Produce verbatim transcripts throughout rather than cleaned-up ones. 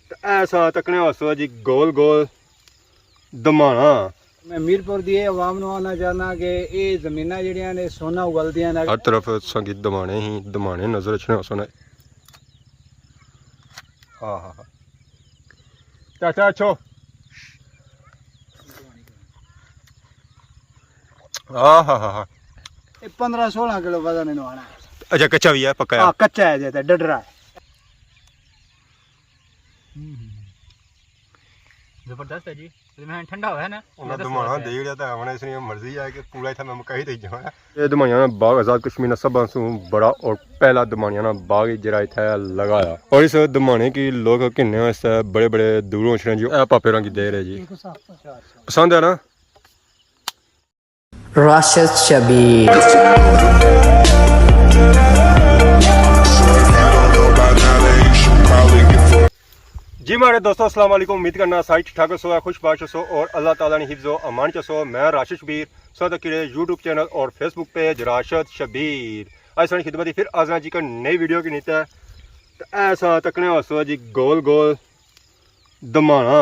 تے ایسا تکنے ہوسو جی، گول گول دمانا۔ میں میرپور دی اے عوام نو آنا چاہنا کہ اے زمیناں جڑیاں نے سونا اگلدیاں نے۔ ہر طرف تساں کی دمانے ہی دمانے نظر اچھنے ہوسن۔ ہاں ہاں ہاں۔ چاچا اچھو۔ ہاں ہاں ہاں ہاں۔ اے پندرہ سولہ کلو وزن انہوں آنا ہے۔ اچھا، کچا بھی ہے، پکا ہے؟ ہاں، کچا ہے جے تے ڈڈرا ہے۔ زبردست ہے جی۔ میں ٹھنڈا ہوا ہے نا، انہاں زیادہ دمانا سواد ہے۔ دے رہا تھا، ہن اس نی مرضی ہے کہ پورا اتھا میں مکائی دے جاواں۔ اے دمانیاں نا باغ آزاد کشمیر نا سبھاں سوں بڑا اور پہلا دمانیاں نا باغ ہے جڑا اتھا لگا ہے۔ اور اس دمانے کی لوگ گھننے واسطے بڑے بڑے دوروں اچھنے جی، اے پاپے ہوراں کی دے رہے جی۔ پسند ہے نا؟ راشد شبیر۔ جی ماڑے دوستو، السلام علیکم۔ امید کرنا سارے ٹھیک ٹھاک ہوسو، خوش باش ہوسو اور اللہ تعالیٰ نے حفظ و امان چ ہوسو۔ میں راشد شبیر، سو تک کیڑے یوٹیوب چینل اور فیس بک پیج راشد شبیر۔ اج ساڑی خدمت پھر حاضر ہاں جی، ایک نئی ویڈیو کی نیتے۔ تے ایسا تکنے ہوسو جی، گول گول دمانا،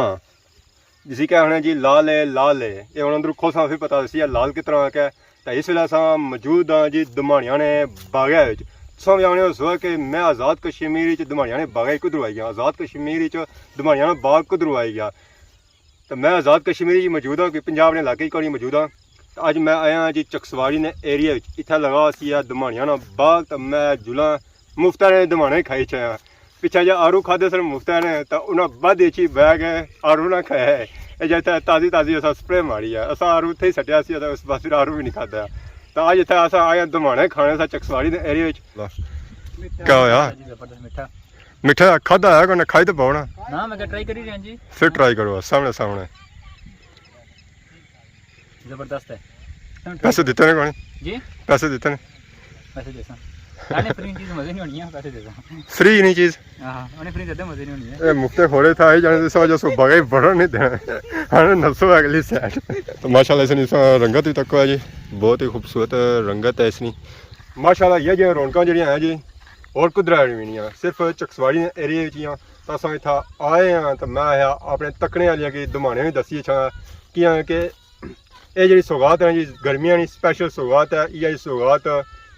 جسی کہ آخنے جی لال ہے، لال ہے۔ اے ہن اندروں کھوساں پھر پتہ لسی ہے لال کتنا آ کے۔ تے اس ویلے اساں موجود ہاں جی دمانیاں نے باغے وچ۔ تساں وی آخنے ہوسو کہ میں آزاد کشمیر وچ دمانیاں نے باغے کدروں آئی گیا؟ آزاد کشمیر وچ دمانیاں نا باغ کدروں آئی گیا؟ تے میں آزاد کشمیر وچ موجود ہاں، کوئی پنجاب نے علاقے وچ کوئی موجود ہاں۔ تے اج میں آیا ہاں جی چکسواری نے ایریا وچ، اتھا لگا سی ہے دمانیاں نا باغ، تے میں جلاں مفت نے دمانے کھائی چھایا۔ پچھے جے آڑو کھادے سن مفت نے، تے انہاں بعد اچ ہی بہ کے آڑو نہ کھایا ہے۔ اے جے اتھا تازی تازی اساں سپرے ماری ہے، اساں آڑو اتھے ہی سٹیا سی، تے اس بعد پھر آڑو بھی نہیں کھادا۔ تے اج اتھا اساں آئے ہاں دمانے کھانے سا چکسواری نے ایریا وچ۔ کیا ہویا؟ جی زبردست میٹھا۔ میٹھا کھادا ہے کوئی نہ، کھائی تے پاؤ نا۔ نہ، میں کہا ٹرائی کری رہا جی۔ پھر ٹرائی کرو، سامنے سامنے۔ زبردست ہے۔ پیسے دیتے نے کوئی؟ جی؟ پیسے دیتے نے؟ پیسے دیساں۔ نہ، نہ، فری چیز مزے نہیں ہونی ہے، پیسے دیساں۔ فری نہیں چیز؟ ہاں، انہیں فری زیادہ مزے نہیں ہونی ہے۔ اے مفتے کھوڑے تھا، ہی جانے سو جو سو بغیر بڑھن نہیں دینا۔ ہاں، نسو اگلی سائیڈ۔ تو ماشاءاللہ اس نے سا رنگت بھی تکو ہے جی، بہت ہی خوبصورت رنگت ہے اس نے۔ ماشاءاللہ یہ جو رونقاں جڑیاں ہیں جی، اور کدھر آئی ہوئی نہیں ہے، صرف چکسواری ایریا وچ ہی ہیں۔ تو اساں اتھا آئے ہاں، تو میں آیا اپنے تکنے والیاں کی دمانے بھی دسی اچھا، کیاں کہ اے جڑی سوغات ہے جی، گرمیاں نی سپیشل سوغات ہے۔ یہ جڑی سوغات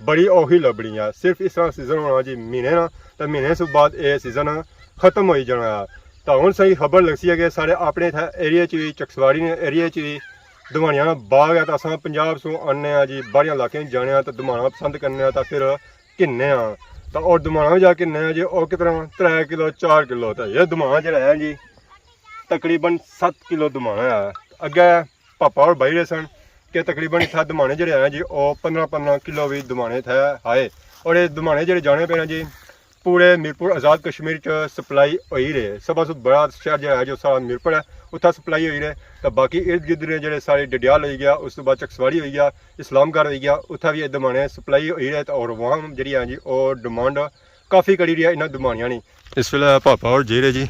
بڑی اوکھی لبنی ہے، صرف اس طرح سیزن ہونا جی مہینے نا، تے مہینے سے بعد اے سیزن ختم ہوئی جانا ہے۔ تو ہن ساڑی خبر لگسی ہے کہ سارے اپنے اتھے ایریا چ وی، چکسواری نے ایریا چ وی دمانیاں نا باغ ہے، تو اساں پنجاب سوں آنے آں جی، باہرے علاقے جانے آں تو دمانا پسند کرنے آں، تو پھر گھننے آں۔ تو اور دمانا وی جا گھننے آں جی، او کتنا؟ ترے کلو، چار کلو۔ تو یہ دمانا جڑا ہے جی، تقریباً ست کلو دمانا ہے۔ اگے پاپا اور بھائی رہے سن کہ تقریباً اتھا دمانے جڑے ہیں جی، او پندرہ پندرہ کلو وی دمانے اتھے آئے۔ اور یہ دمانے جڑے جانے پے نا جی، پورے میرپور آزاد کشمیر چ سپلائی ہوئی رہے۔ سب سے بڑا شہر جڑا ہے جو سارا میرپور ہے، اتھا سپلائی ہوئی رہے۔ تو باقی ارد گرد نے جڑے سارے ڈڈیال ہوئی گیا، اس تو بعد چکسواری ہوئی گیا، اسلام گڑھ ہوئی گیا، اتھا وی یہ دمانے سپلائی ہوئی رہے۔ تو اور وہاں جڑی ہے جی، او ڈیمانڈ کافی کری رہی ہے انہاں دمانیاں نی۔ اس ویلے پاپا اور جی رہے جی،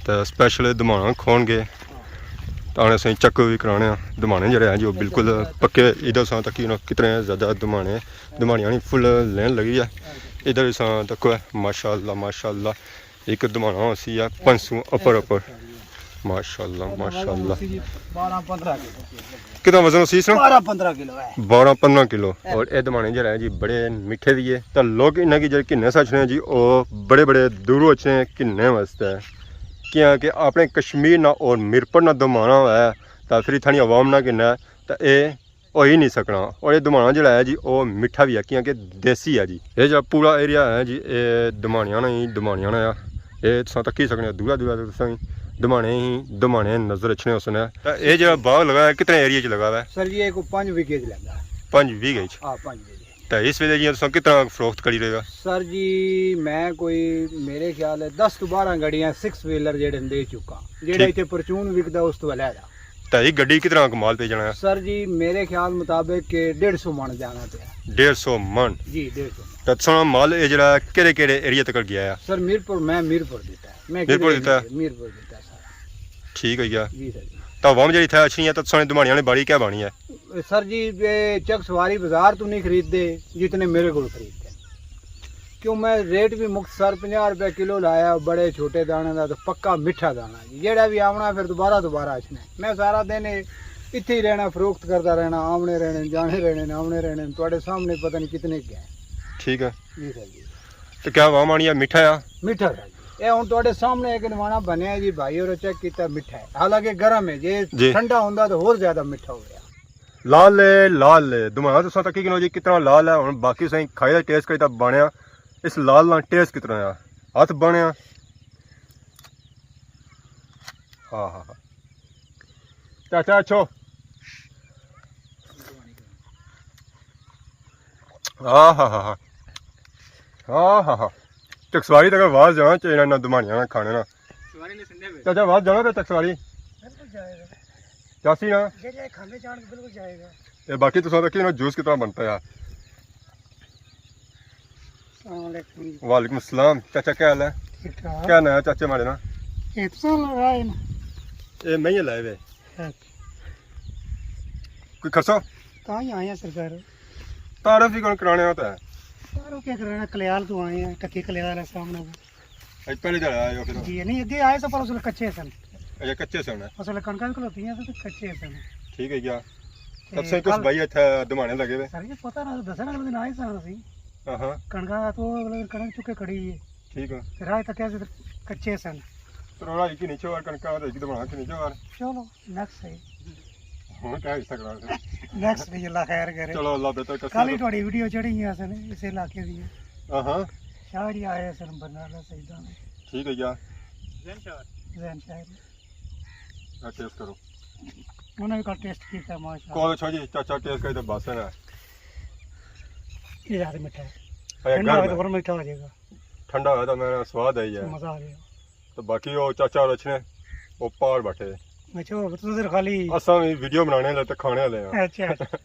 تے سپیشل دمانا کھون گے، تے آنے سائیں چیک وی کرانے آں۔ دمانے جڑے ہیں جی، وہ بالکل پکے۔ ادھر ساں تک انہاں کتنے زیادہ دمانے، دمانیاں نی فل لین لگی ہے۔ ادھر ساں تک ہے، ماشاءاللہ، ماشاءاللہ۔ ایک دمانا ہوسی ہے پنج سو اپر اپر۔ ماشاءاللہ، ماشاءاللہ۔ بارہ پندرہ کلو۔ کتنا وزن ہوسی اس نا؟ بارہ پندرہ کلو ہے۔ بارہ پندرہ کلو۔ اور اے دمانے جڑے ہیں جی، بڑے میٹھے بھی ہے۔ تو لوگ انہاں کی جڑے گھننے سے اچھنے ہیں جی، او بڑے بڑے دوروں اچھنے ہیں گھننے واسطے۔ کیاں کہ اپنے کشمیر نا اور میرپور نا دمانا ہوا ہے، تو پھر اتھاں نی عوام نا گھننا ہے، تو اے ہو ہی نہیں سکنا۔ اور یہ دمانا جڑا ہے جی، او میٹھا بھی ہے، کیاں کہ دیسی ہے جی۔ یہ جڑا پورا ایریا ہے جی، اے دمانیاں نا ہی دمانیاں نا ہے۔ اے تساں تکی سکنے ہو، دورا دورا تک تساں دمانے ہی دمانے نظر اچھنے ہوسن۔ تے اے جڑا باغ لگا ہے، کتنے ایریا چ لگا ہوا ہے؟ سر جی، یہ کوئی پنج ویگھے چ لگا ہے۔ پنج ویگھے چ؟ ہاں، پنج ویگھے۔ تے اس ویلے جی تساں کتنا فروخت کری رہے ہو؟ سر جی، میں کوئی، میرے خیال ہے دس تو بارہ گاڑیاں سکس ویلر جڑے دے چکا، جڑا ٹھیک۔ اتنے پرچون وکدا اس تو علیحدہ۔ تے ایک گڈی کتنا ک مال پہ جانا ہے؟ سر جی، میرے خیال مطابق کہ ڈیڑھ سو من جانا پیا۔ ڈیڑھ سو من؟ جی، ڈیڑھ سو من۔ تے تساں مال اے جڑا کیڑے کیڑے ایریا تک گیا ہے؟ سر، میرپور، میں میرپور دیتا ہے۔ میں میرپور کدھر دیتا ہے؟ نہیں، میرپور دیتا ہے سر۔ ٹھیک ہوئی گیا۔ جی سر جی۔ تے عوام جڑی اتھے اچھنی ہے، تے تساں دمانیاں نے بڑی کیا بانی ہے؟ سر جی، یہ چکسواری بازار تو نہیں خریدتے جتنے میرے کو خریدتے ہیں۔ کیوں میں ریٹ بھی مختصر پنجاہ روپے کلو لایا، بڑے چھوٹے دانے دا، تے پکا میٹھا دانا جی۔ جیڑا بھی آونا پھر دوبارہ دوبارہ اچھنا ہے۔ میں سارا دن اے اتھے ہی رہنا، فروخت کردا رہنا، آونے رہنے، جانے رہنے، آونے رہنے، تہاڈے سامنے پتہ نہیں کتنے گئے۔ ٹھیک ہے۔ جی سر جی۔ تو کیا عوام آنی ہے میٹھا آ؟ میٹھا سر جی۔ اے ہن تہاڈے سامنے ایک نوانا بنیا جی، بھائی اور چیک کیتا، میٹھا ہے، حالانکہ گرم ہے، جے جی۔ ٹھنڈا ہوندا تو ہور زیادہ میٹھا ہو گیا۔ لال ہے، لال ہے۔ دماغ تساں تکی گنو جی کتنا لال ہے۔ ہن باقی سائیں کھائی دا ٹیسٹ کری تے بنیا۔ اس لال نا ٹیسٹ کتنا ہے۔ ہاتھ بنیا۔ ہاں، ہاں، ہاں۔ چاچا، اچھو۔ ہاں، ہاں، ہاں، ہاں۔ ہاں، ہاں، ہاں۔ چکسواری تک آواز جانا چاہیے، نہ دمانیاں نہ کھانے نا۔ سواری نے سندے پہ۔ چاچا، آواز جانا پہ چکسواری؟ بالکل جائے گا۔ جاسی نا؟ جیڑے کھانے جان کے بالکل جائے گا۔ اے باقی تساں تکی نا جوس کتنا بنتا ہے۔ السلام علیکم۔ وعلیکم السلام۔ چاچا کیا حال ہے؟ ٹھیک ٹھاک۔ کیا نام ہے چاچے ماڑے نا؟ اے تساں لگا ہے نا؟ اے میں ہی لائے وے۔ اچھا۔ کوئی خرچہ؟ تاں ہی آئے ہیں سرکار۔ تعارف ہی کون کرانے ہوتا ہے؟ تعارف کیا کرانا، کلیال تو آئے ہیں، ٹکی کلیال ہے سامنے۔ اج پہلے جڑا آئے ہو پھر؟ جی نہیں، اگے آئے سن پر اس ویلے کچے سن۔ اچھا، کچے سن۔ اس ویلے کنکاں بھی کھلوتی ہیں تے کچے سن۔ ٹھیک ہے کیا؟ تے تب سے کچھ کل بھائی اتھے دمانے لگے ہوئے۔ سر جی پتہ نہ دسنا، اگلے دن آئے سن اسی۔ ہاں ہاں۔ کنکاں تو اگلے دن کنک چکے کھڑی ہوئی ہے۔ ٹھیک ہے۔ تے راہ تک ایسے تے کچے سن۔ تو راہ کی نہیں چوار کنکاں تے ایک دمانا کی نہیں چوار۔ چلو۔ نیکسٹ صحیح۔ ہن کیا حصہ کرا؟ نیکسٹ نہیں، اللہ خیر کرے۔ چلو، اللہ بہتر کرے۔ کل ہی تہاڈی ویڈیو چڑھی گئی سن اس علاقے دی۔ ہاں ہاں۔ شاعر ہی آئے سن برنالہ سیداں نے۔ ٹھیک ہے یار۔ زین شاعر۔ زین شاعر۔ ہاں، ٹیسٹ کرو۔ انہاں نے کل ٹیسٹ کیتا، ماشاءاللہ۔ کول چھو جی، چاچا ٹیسٹ کری تے بس ہے نا۔ یہ زیادہ میٹھا ہے۔ اچھا، ٹھنڈا گرم ہوئے تو ہے۔ اور میٹھا ہو جائے گا۔ ٹھنڈا ہوئے تو میرا سواد ہے یہ۔ مزہ آ جائے گا۔ تو باقی وہ چاچا اور اچھنے، وہ پار بیٹھے۔ اچھا، وہ تو ادھر خالی اساں وی ویڈیو بنانے والے تے کھانے والے ہیں۔ اچھا، اچھا۔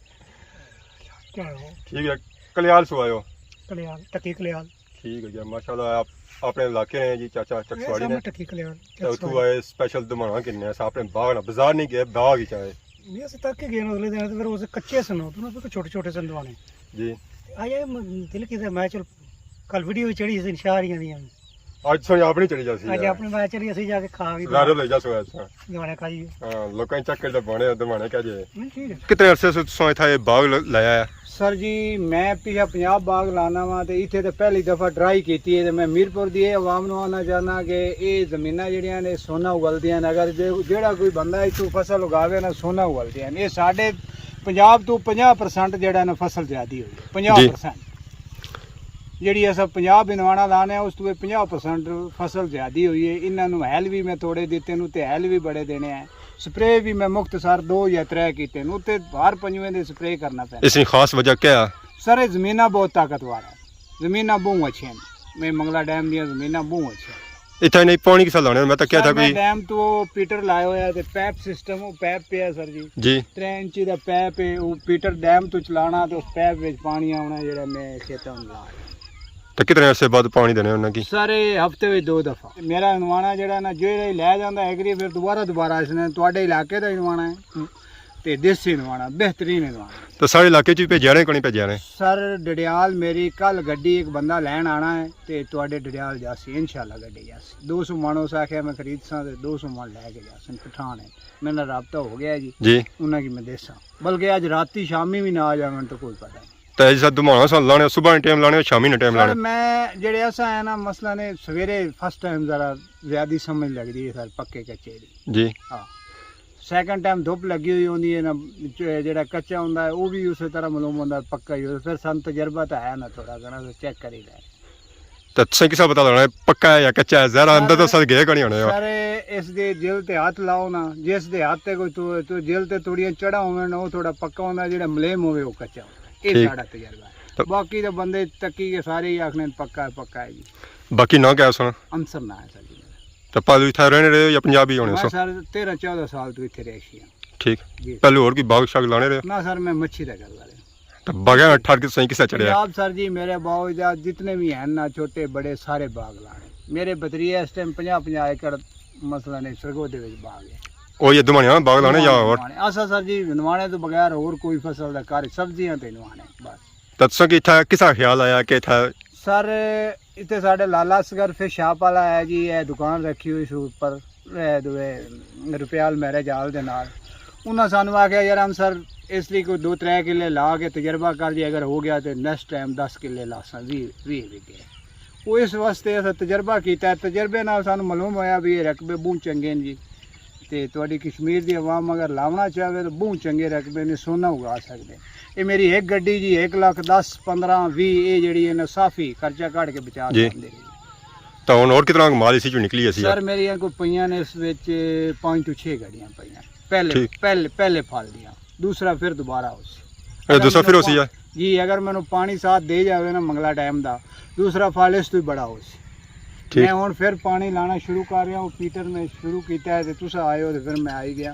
کیا ہو؟ ٹھیک ہے، کلیال سو آئے ہو؟ کلیال، ٹکی کلیال۔ ٹھیک ہے جی، ماشاءاللہ، آپ اپنے علاقے ہیں جی، چاچا اے چکسواڑی نے۔ سامنے ٹکی کلیال، تے اتھوں چکسواڑی۔ آئے اسپیشل دمانا کنے، اساں اپنے باغ نا، بازار نہیں گئے، باغ ہی چاہے۔ نہیں، اساں تک کے گئے نا اگلے دن، تے پھر اس کچے سن، اتھوں نا پھر چھوٹے چھوٹے سن دمانے۔ جی۔ آیا م-، دل کیتا، میں چل کل ویڈیو چڑھی سی شاہ ریاں دیاں۔ اج سوئی اپنی چڑھی جاسی اج ہے۔ اپنی میں چڑھی اسی جا کے کھا بھی وائرل ہو جا سو ایسا۔ دمانے کھائی۔ ہاں، لوکاں چیک کر دے بنے دمانے کیا جے۔ نہیں، ٹھیک ہے۔ کتنے عرصے سے تساں اتھا یہ باغ ل-، لایا ہے؟ سر جی، میں پچھا پنجاب باغ لانا وا تے اتھے تے پہلی دفعہ ٹرائی کیتی ہے تے میں میرپور دی اے عوام نو آنا چاہنا کہ اے زمیناں جڑیاں نے سونا اگلدیاں نے، اگر جے-، جیڑا کوئی بندہ اتھوں فصل اگاوے نا سونا اگلدیاں نے۔ اے ساڈے پنجاب تو پنجاہ پرسنٹ جیڑا نا فصل زیادہ ہوئی ہے، جی۔ پنجاہ پرسنٹ۔ جیڑی اساں پنجاب ہندوانا لانے آں، اس تو پنجاہ پرسنٹ فصل زیادہ ہوئی ہے۔ انہاں نو ہیل وی میں توڑے دیتے نو تے ہیل وی بڑے دینے ہیں۔ سپرے وی میں مختصر دو یا ترے کیتے نو تے ہر پنجویں دے سپرے کرنا پیندا۔ اس نی خاص وجہ کیا ہے؟ سر، اے زمیناں بہت طاقتور ہیں، زمیناں بہوں اچھے ہیں۔ میں منگلا ڈیم دیاں زمیناں بہوں اچھے ہیں۔ اتھا نہیں پانی کسا لانے؟ میں تو کیا سر، تھا میں کوئی ڈیم تو پیٹر لایا ہویا تے پیپ سسٹم، وہ پیپ پیا سر جی۔ جی۔ ترے انچی دا پیپ ہے، وہ پیٹر ڈیم تو چلانا تے اس پیپ وچ پانی آنا جڑا میں کھیتاں نوں لا رہا۔ تے کتنے عرصے بعد پانی دینے انہاں کی؟ سارے ہفتے وچ دو دفعہ۔ میرا ہنوانا جڑا نا، جیڑا ہی لے جاندا ایگری، پھر دوبارہ، دوبارہ اس نے تواڈے علاقے دا ہنوانا ہے۔ تے دیسی ہنوانا، بہترین ہنوانا۔ تے سارے علاقے چ بھیجیا نے، کوئی نہیں بھیجیا نے؟ سر، ڈڈیال میری کل گڈی ایک بندہ لین آنا ہے، تے تواڈے ڈڈیال جاسی، انشاءاللہ گڈی جاسی۔ دو سو من اس آکھیا میں خرید ساں، تے دو سو من لے کے جاسن، پٹھان ہے۔ میرا رابطہ ہو گیا جی۔ جی۔ انہاں کی میں دیساں۔ بلکہ اج راتی شامی بھی نہ آ جاون تو کوئی پتہ نہیں۔ تے جیسا دمانا سا لانے، صبح نے ٹائم لانے، شامی نے ٹائم سر، لانے؟ میں جڑے ایسا ہے نا، مثلاً اے سویرے فرسٹ ٹائم ذرا زیادہ سمجھ لگدی ہے سر، پکے کچے دی۔ جی۔ ہاں۔ سیکنڈ ٹائم دھپ لگی ہوئی ہوندی ہے نا، جڑا کچا ہوندا ہے، وہ بھی اسی طرح معلوم ہوندا ہے، پکا ہی ہوندا۔ پھر سن تجربہ تو ہے نا تھوڑا گھنا، تو چیک کری لے۔ تے تساں کسا پتہ لگنا ہے پکا ہے یا کچا ہے؟ ذرا اندر تو سر، سر گئے کونی ہونے ہو۔ سر، اس دے جل تے ہاتھ لاؤ نا، جس دے ہاتھ تے کوئی تو، تو جل تے تھوڑیاں چڑھا ہوون نا، وہ تھوڑا پکا ہوندا، جڑا ملیم ہوے، وہ کچا ہوندا۔ یہ ٹھیک۔ ساڑا تجربہ ہے۔ تو باقی تو بندے تکی کے سارے ہی آکھنے پکا ہے، پکا ہے جی۔ باقی نہ کیا سنا؟ انصر نہ ہے سر جی میرا۔ تو پہلو اتھا رہنے رہے ہو یا پنجابی ہونے میں سو؟ سر تیرہ چودہ سال تو اتھے رہشی ہاں۔ ٹھیک۔ جی۔ پہلو اور کوئی باغ شاغ لانے رہے ہو؟ نہ سر، میں مچھی دا کردا رہا۔ تو باغاں ٹھار کے تساں کسا چڑھیا؟ پنجاب سر جی، میرے باؤ جداد جتنے بھی ہیں نا، چھوٹے بڑے، سارے باغ لانے۔ میرے بھتریے اس ٹائم پنجاہ پنجاہ ایکڑ مثلاً ایک سرگودھے وچ باغ ہے۔ او یہ دمانے ہاں باغ لانے یا دمانے، اور؟ دمانے۔ اساں سر جی، دمانے تو بغیر اور کوئی فصل دا کر، سبزیاں تے دمانے بس۔ تو تساں کی اتھا کسا خیال آیا کہ اتھا سر، اتھے ساڈے لالا اصغر فش شاپ والا ہے جی، اے دکان رکھی ہوئی سی اپر، اے دوے رپیال میرج ہال دے نال۔ انہاں سانو آکھیا، "یار ہم سر، اس لیے کوئی دو ترے کلے لا کے تجربہ کر جے، اگر ہو گیا تے نیکسٹ ٹائم دس کلے لاساں، ویہہ، ویہہ وگے۔" وہ اس واسطے اساں تجربہ کیتا ہے، تجربے نال سانو معلوم ہویا بھی یہ رقبے بہوں چنگے ہیں جی۔ تے تہاڈی کشمیر دی عوام اگر لاونا چاہے تو بہوں چنگے رقبے نے، سونا اگا سکدے۔ اے میری ایک گڈی جی، ایک لاکھ دس، پندرہ، ویہہ، اے جیڑی ہے نا، صافی خرچہ کڈ کے بچا جی۔ کے آندے رہی۔ تو ہن اور کتنا مال اسی چوں نکلی اسی؟ سر، میریاں کوئی پئیاں نے اس وچ پانچ تو چھ گڈیاں پئیاں۔ پہلے، ٹھیک۔ پہلے، پہلے پھل دیاں۔ دوسرا پھر دوبارہ ہو سی۔ اے دوسرا پھر ہو سی ہے؟ جی، اگر مینوں پانی ساتھ دے جاوے نا منگلا ڈیم دا، دوسرا پھل اس تو ہی بڑا ہو سی۔ ٹھیک۔ میں ہن پھر پانی لانا شروع کر رہا ہوں، پیٹر میں شروع کیتا ہے تے تساں آئے ہو تے پھر میں آئی گیا۔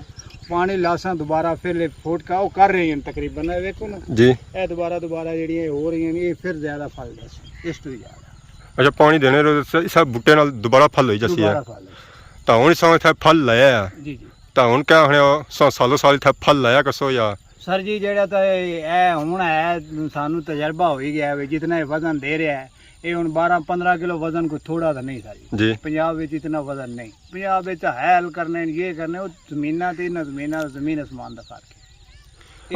پانی لاساں دوبارہ، پھر یہ فوٹ کا وہ کر رہی ہیں تقریباً، اے ویکھو نا۔ جی۔ اے دوبارہ، دوبارہ جیڑیاں ہو رہی ہیں، یہ پھر زیادہ پھل دس، اس تو ہی زیادہ۔ اچھا، پانی دینے رو س-، اس بوٹے نال دوبارہ پھل ہوئی جاسی ہے۔ دوبارہ پھل ہوئی۔ تاں ہن اساں اتھے پھل لایا ہے۔ جی، جی۔ تاں ہن کیا آخنے ہو، سا-، سالوں سال اتھے پھل لایا کسو یا؟ سر جی، جیڑا تاں اے، اے ہن ہے، سانوں تجربہ ہوئی گیا ہے، جتنا اے وزن دے رہا ہے، اے ہن بارہ پندرہ کلو وزن کوئی تھوڑا تاں نہیں سر جی۔ جی۔ پنجاب وچ اتنا وزن نہیں۔ پنجاب وچ تاں ہے ہل کرنے، یہ کرنے، وہ زمیناں تے انہاں زمیناں، زمین آسمان دا فرق ہے۔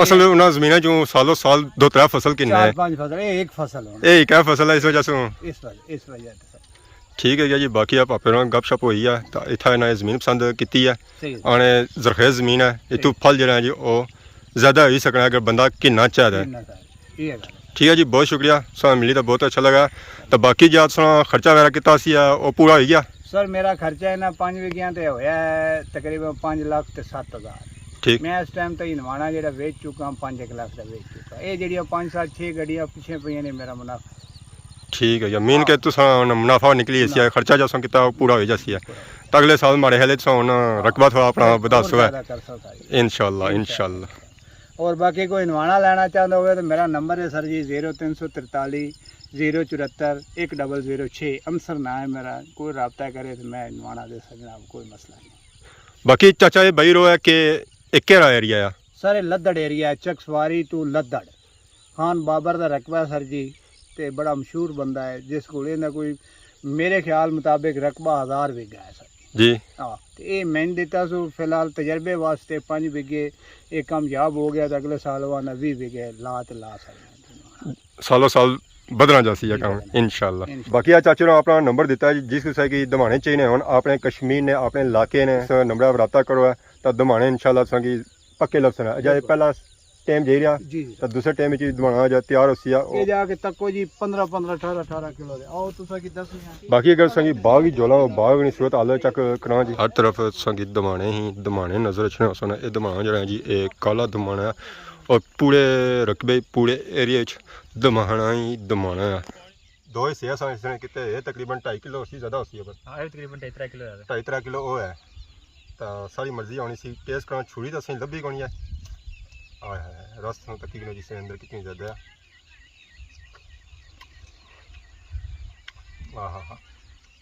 اصل انہاں زمیناں چوں سالوں سال دو ترے فصل کھننے۔ چار پنج فصل، اے ایک فصل ہونا۔ اے ایک ہے فصل ہے، اس وجہ سے۔ اس وجہ، اس وجہ سے سر۔ ٹھیک ہے جی، باقی آپ اپنے گپ شپ ہوئی ہے، تاں اتھا انہاں زمین پسند کیتی ہے۔ صحیح۔ آنے زرخیز زمین ہے، اتھوں صحیح۔ پھل جڑا ہے جی، او زیادہ ہوئی سکنا ہے اگر بندہ گھننا چاہے۔ گھننا چاہے۔ یہ گل ہے۔ ٹھیک ہے جی، بہت شکریہ، ساں ملی تاں بہت اچھا لگا۔ تاں باقی جا تساں خرچہ وغیرہ کیتا سی، او پورا ہوئی گیا؟ سر، میرا خرچہ انہاں پنج وگیاں تے ہویا ہے تقریباً پنج لاکھ تے ست ہزار۔ ٹھیک۔ میں اس ٹائم تے انوانا جڑا ویچ چکا، پنج ایک لاکھ دا ویچ چکا۔ اے جڑیاں پنج سات چھ گڈیاں پچھے پئیاں نے، میرا منافع۔ ٹھیک ہے، یقین ہاں۔ کہ تساں ہن منافع نکلی اسی، ہاں۔ خرچہ جساں کیتا، او پورا ہوئی جاسی ہے۔ پورا۔ تاں اگلے سال ماڑے خیال اچ تساں ہن رقبہ تھوڑا اپنا اور ودھاسو ہے۔ زیادہ کرسو ساری۔ انشاءاللہ، انشاءاللہ۔ اور باقی کوئی انوانا لینا چاہتا ہوئے تو میرا نمبر ہے سر جی، زیرو تین سو ترتالی، زیرو چورہتر، ایک ڈبل زیرو چھ۔ امسر ناں ہے میرا، کوئی رابطہ کرے تو میں انوانا دے سکنا، کوئی مسئلہ نہیں۔ باقی چاچا، یہ بئی رو ہے کہ ایک کیڑا ایریا ہے؟ سر، یہ لدڑ ایریا ہے، چکسواری تو لدڑ۔ خان بابر دا رقبہ ہے سر جی، تے بڑا مشہور بندہ ہے، جس کول ایندا کوئی میرے خیال مطابق رقبہ ہزار وگا ہے سر جی۔ جی۔ ہاں، تے اے میں دیتا سو فی الحال تجربے واسطے پنج وگے، اے کامیاب ہو گیا تے اگلے سال وہ آنا ویہہ وگے لا تے لا سکنا۔ سالوں سال بدلنا جاسی ہے جی، کام، بدلنا۔ انشاءاللہ۔ انشاءاللہ۔ باقی آ چاچے نے اپنا نمبر دیتا ہے جی، جس کسے کی دمانے چاہیے ہن، اپنے کشمیر نے، اپنے علاقے نے، اس نمبر پر رابطہ کرو ہے، تاں دمانے انشاءاللہ تساں کی پکے لبسن۔ اجا یہ بالکل۔ پہلا ٹائم جائی رہا، جی، جی۔ تاں دوسرے ٹائم وچ دمانا جا تیار ہو سی۔ یہ جا کے تکو جی، پندرہ پندرہ، اٹھارہ اٹھارہ کلو دے۔ آؤ تساں کی دسنے آں۔ باقی اگر تساں کی باغ ہی جولا ہو، باغ نی صورت حال چیک کراں جی۔ ہر طرف تساں کی دمانے ہی دمانے نظر اچھنے ہوسن۔ اے دمانا جڑا ہے جی، اے کالا دمانا ہے اور پورے رقبے، پورے ایریا وچ دمانا ہی دمانا ہے۔ دو حصے اساں اس نے کیتے، اے تقریباً ڈھائی کلو ہوسی، زیادہ ہوسی ہے پر۔ ہاں، اے تقریباً ڈھائی ترے کلو ہے۔ ڈھائی ترے کلو او ہے۔ تاں ساری مرضی ہونی سی، ٹیسٹ کرنا چھوڑی تاں اساں لبھی کونی ہے۔ آئے ہائے، رس تساں تکی کنو جس نے اندر کتنی زیادہ ہے۔ آہا ہا،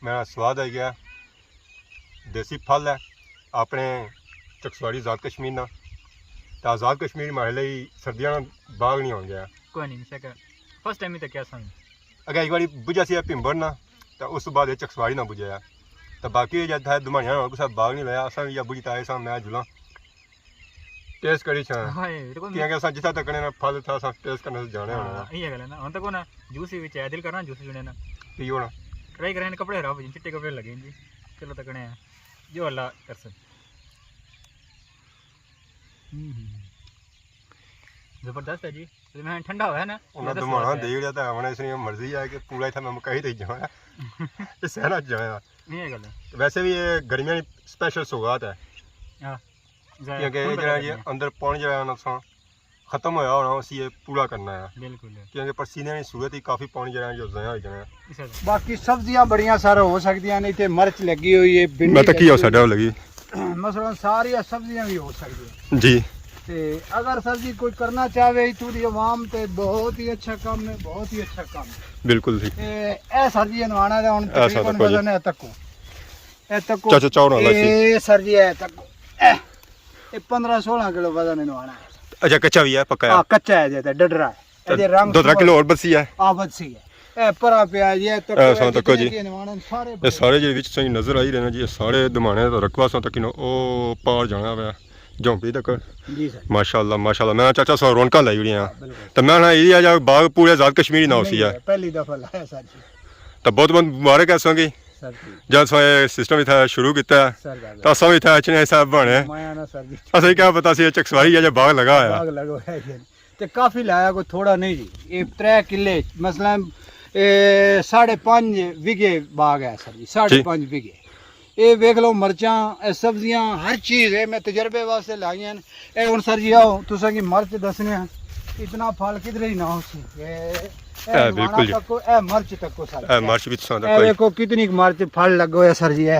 میرا سواد آئی گیا۔ دیسی پھل ہے، اپنے چکسواری آزاد کشمیر نا۔ تاں آزاد کشمیر ماڑے لئی سردیاں نا باغ نہیں ہون گیا۔ کوئی نہیں، انشاءاللہ۔ فرسٹ ٹائم ہی تکیا سن۔ اگے ایک باری بجھا سی پمبر نا، تاں اس تو بعد یہ چکسواری نا بجھایا۔ تاں باقی جد ہے دمانیاں ہون کسا باغ نہیں لایا، اساں بھی بجھی تائے ساں، میں جلاں۔ ٹیسٹ کری چھاں۔ ہاں، یہ تو کوئی کیونکہ اساں جتھا تک نے پھل تھا، اساں ٹیسٹ کرنے سے جانے ہونا۔ ہاں، یہ گل ہے نا۔ ہن تک نا جوس ہی وچ ہے، دل کرنا جوس پینے نا۔ پیو نا۔ ٹرائی کریں، کپڑے خراب ہو جائیں، چٹے کپڑے لگے جی۔ چلو تکنے ہیں۔ جو اللہ کرسن۔ ہوں، ہوں۔ زبردست ہے جی۔ میں ٹھنڈا ہوا ہے نا، انہاں میں دمانا دسیا دے رہا تھا، ہن اس نے مرضی ہے کہ پورا اتھا میں مکائی دے جانا۔ یہ سہنا جانا۔ یہ گل ہے۔ ویسے بھی یہ گرمیاں دی سپیشل سوغات ہے۔ ہاں۔ ظاہر ہے، کیونکہ خون جڑا پیدا یہ کرنا ہے۔ اندر پانی جڑا ہے نا، اساں ختم ہویا ہونا، اسی یہ پورا کرنا ہے۔ بالکل۔ کیونکہ پسینے نی صورت ہی کافی پانی جڑا ہے، جو ضائع ہو جانا ہے۔ اس وجہ۔ باقی سبزیاں بڑیاں سارا ہو سکدیاں نے، اتھے مرچ لگی ہوئی ہے، بھنڈی میں تکی ہو لگی ہوئی ساڈا ہے۔ لگی۔ مثلاً ساریاں سبزیاں بھی ہو سکدیاں۔ جی۔ تے اگر سر جی کوئی کرنا چاہے، اتھوں دی عوام تے بہت ہی اچھا کام ہے، بہت ہی اچھا کام ہے۔ بالکل جی۔ تے اے سر جی انوانا دا ہن اے سر تقریباً تکو جی۔ وزن ہے تکو۔ اے تکو۔ چاچا چاؤ نہ لاسی۔ اے سر جی اے تکو۔ اے، اے پندرہ سولہ کلو وزن انوانا ہے۔ اچھا، کچا بھی ہے، پکا ہے؟ ہاں، کچا ہے جے تے ڈڈرا ہے۔ اے جے رنگ دو ترے سمجھ کلو اور بچسی ہے؟ ہاں، بچسی ہے۔ اے پرا پیا جی، اے تکو، اے ساں تکو جی۔ جتنے کہ نوانے سارے اے سارے جے وچ سائیں نظر آئی رہے نا جی، اے سارے دمانے دا رقبہ ساں تک او پار جانا پیا۔ جھونپڑی تک۔ جی سر۔ ماشاءاللہ، ماشاءاللہ۔ میں چاچا سو رونقاں لائی ہوئی ہیں۔ بالکل۔ تو میں نا ایریا جا باغ پورے آزاد کشمیری نہ ہوسی ہے۔ پہلی دفعہ لایا سر جی۔ تو بہت بہت مبارک ہے ساں کی۔ سر جی۔ جب سو اے سسٹم اتھا شروع کیتا ہے، سر جی۔ تو اساں بھی اتھا اچنے حساب بنے۔ مایا نا سر جی۔ اساں کیا پتا سی اے چکسواری ہے یا باغ لگا ہوا ہے۔ باغ لگا ہوا ہے جی۔ تے کافی لایا، کوئی تھوڑا نہیں جی۔ اے ترے کلے، مثلاً، اے ساڑھے پنج وگھے باغ ہے سر جی، ساڑھے ٹھیک۔ پنج وگھے۔ اے ویکھ لو، مرچاں، اے سبزیاں، ہر چیز اے میں تجربے واسطے لائیاں۔ اے ہن سر جی آؤ، تساں کی مرچ دسنے ہیں، اتنا پھل کدھر ہی نہ ہو سی۔ اے، اے اے نوانا بالکل جی۔ تکو، اے مرچ تکو سر اے جی۔ مرچ بھی تساں اے تکو جی۔ ویکھو کتنی مرچ پھل لگو ہے سر جی۔ اے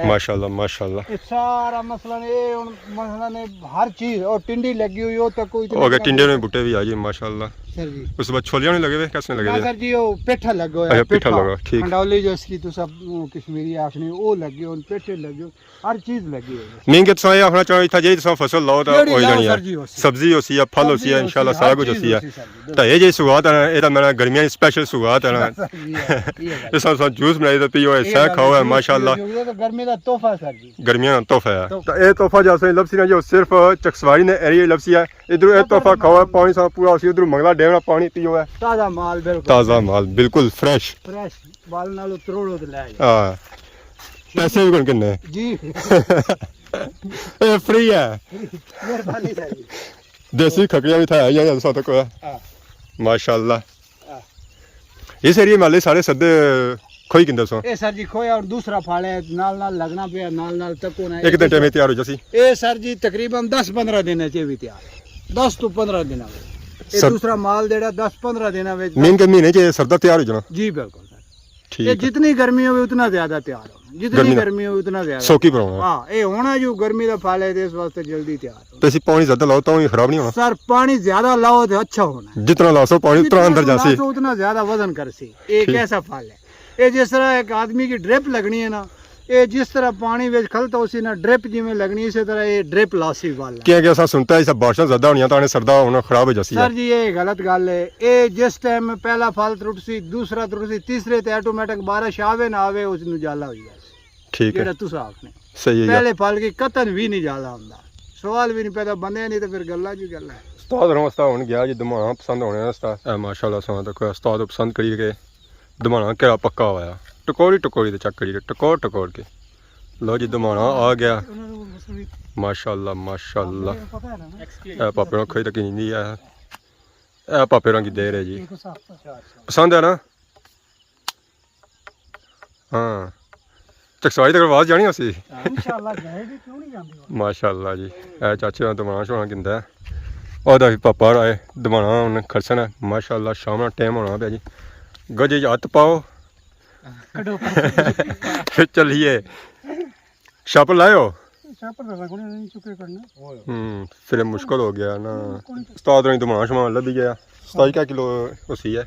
ماشاءاللہ، ماشاءاللہ۔ اے سارا مثلاً، اے ہن مثلاً اے ہر چیز، او ٹنڈی لگی ہوئی، او تکو اتنے او اگے ٹنڈے نے بوٹے بھی آ جی، ماشاءاللہ۔ سر جی۔ اس بعد چھولیاں نے لگے ہوئے، کس نے لگے نہ ہوئے؟ سر جی، او پیٹھا لگا ہویا، اچھا، پیٹھا پیٹھا۔ لگا، ٹھیک۔ کھنڈولی جو اس کی تساں کشمیری آخنے، او لگے ہن، پیٹھے لگے ہن، ہر چیز لگی ہوئی ہے۔ مین کہ تساں اے آخنا چاہو، اتھا جیڑی تساں فصل لاؤ تاں جیڑی ہوئی لاؤ جانی ہے۔ سر جی، ہو سی۔ سبزی ہو سی ہے، پھل ہو سی ہے، سبزی ہو سی، انشاءاللہ ہر سارا کچھ ہو چیز سی ہے۔ ہو سی سر جی، بالکل۔ تاں اے جے سوغات ہے نا، اے تاں میرا گرمیاں نی سپیشل سوغات ہے نا۔ سر جی، اے، اے گل۔ اس طرح تساں جوس بنائی تے پیو، اے اے سہ گل کھاؤ ہے، جوس ماشاءاللہ۔ پیو، اے تاں گرمی دا تحفہ ہے سر جی۔ گرمیاں نا تحفہ ہے۔ تحفہ۔ تاں اے تحفہ جو اساں لبسی نا، جو صرف چکسواری نے ایریا لبسی ہے۔ ادھر اے تحفہ کھاؤ ہے، پانی سا پورا سی، ادھر منگلا ڈیم نا پانی پیو ہے۔ تازہ مال، بالکل۔ تازہ مال، بالکل فریش۔ فریش۔ بال نالوں تروڑو تے لے جاؤ۔ ہاں۔ پیسے بھی کون کنے؟ جی۔ اے فری ہے۔ مہربانی سر جی۔ دیسی کھکڑیاں بھی تھا، یا ساتھ کو ہے۔ ہاں۔ ماشاءاللہ۔ ہاں۔ اس ایریے محلے سارے سدے کھوئی کندے سو۔ اے سر جی کھویا اور دوسرا پھل ہے، نال نال لگنا پیا، نال نال تکو نا۔ ایک دن ٹائم تیار ہو جاسی۔ اے سر جی تقریباً دس پندرہ دن ہے، چے بھی تیار ہے۔ دس تو پندرہ دن ہے۔ اے سر دوسرا مال جیڑا دس پندرہ دن ہے۔ مین کے مہینے چ سردا تیار ہو جانا۔ جی بالکل سر۔ ٹھیک اے ہے۔ جتنی گرمی ہوے اتنا زیادہ تیار ہونا، جتنی گرمی دا۔ گرمی ہوے اتنا زیادہ سوکی تیار پر ہونا۔ ہاں، اے ہونا جو گرمی دا پھل ہے تے اس واسطے جلدی تیار ہونا۔ تے اسی پانی زیادہ لاؤ تاں وی خراب نہیں ہونا۔ سر، پانی زیادہ لاؤ تے اچھا ہونا ہے۔ جتنا لاسو پانی اتنا جتنا اندر جاسی۔ لاسو اتنا زیادہ وزن کرسی۔ اے ایک ٹھیک۔ ایسا پھل ہے۔ اے جس طرح ایک آدمی کی ڈرپ لگنی ہے نا، اے جس طرح پانی وچ کھلتا اسی نا، ڈرپ جویں لگنی، اسی طرح اے ڈرپ لاسی پھل ہے۔ کیونکہ اساں سنتا ہے، اسا بارشاں زیادہ ہونیاں تاں انہیں سردا ہونا خراب ہو جاسی ہے۔ سر جی، اے غلط گل ہے۔ اے جس ٹائم پہلا پھل ترٹسی، دوسرا ترٹسی، تیسرے تے آٹومیٹک بارش آوے نہ آوے، اس نوں جالا ہوئی جاسی۔ ٹھیک ہے۔ جیڑا تساں آکھنے۔ صحیح ہے۔ پہلے پھل کی قطعاً وی نہیں جالا ہوندا۔ سوال وی نہیں پیدا بندے نہیں تے پھر گلاں جو گلاں۔ استاد ہوراں واسطے ہن گیا جی دمانا پسند ہونے واسطے۔ اے ماشاءاللہ ساں تک استاد پسند کری کے دمانا کیڑا پکا ہویا۔ ٹکوری ٹکوری تے چیک کری، ٹکور ٹکور کے۔ لو جی دمانا آ گیا۔ ماشاءاللہ، ماشاءاللہ۔ اے پاپے نوں کھوئی تک نہیں ہے۔ اے پاپے ہوراں کی دیر ہے جی۔ پسند ہے نا؟ ہاں۔ چکسواری تک آواز جانی ہوسی۔ ہاں، انشاءاللہ جائے گی، کیوں نہیں جاندی وہ؟ ماشاءاللہ جی۔ اے چاچے ہوراں دمانا شونا گندا ہے۔ او دا وی پاپا ہوراں ہے، دمانا ہن کھڑسن ہے۔ ماشاءاللہ شام نا ٹائم ہونا پیا جی۔ گجے چ ہتھ پاؤ۔ کڈو۔ پھر چلیے۔ شاپر لائے ہو؟ شاپر تے لگنے نہیں، چکے کرنا۔ ہوں، پھر مشکل ہو گیا نا۔ استاد ہوراں کی دمانا شمانا لبھی گیا۔ استاد کیا کلو ہوسی ہے؟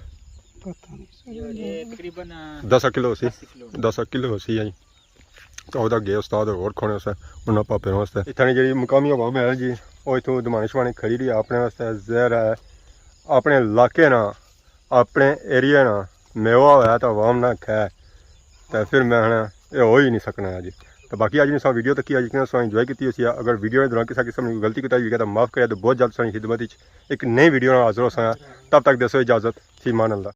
پتہ نہیں۔ یہ تقریباً دس کلو ہوسی۔ دس کلو۔ دس کلو ہوسی ہے جی۔ تو اودا گئے استاد ہور کھونے اسے، انہاں پاپے واسطے۔ اتھاں نی جیڑی مقامی عوام ہے جی، او اتھوں دمانے شمانے خریدی اپنے واسطے، زہر ہے، اپنے علاقے نا، اپنے ایریا نا میوہ ہویا تے عوام نہ کھائے، تے پھر میں آخنا اے ہو ہی نہیں سکنا ہے جی۔ تو باقی اج نی ساں ویڈیو تکی، اج کنا ساں انجوائے کیتی ہوسی۔ اگر ویڈیو نے دوران کسا قسم نی غلطی کوتاہی ہوئی گیا تو معاف کریا، تو بہت جلد ساں خدمت وچ ایک نئی ویڈیو نال حاضر ہوساں۔ تب تک دیسو اجازت، فی امان اللہ۔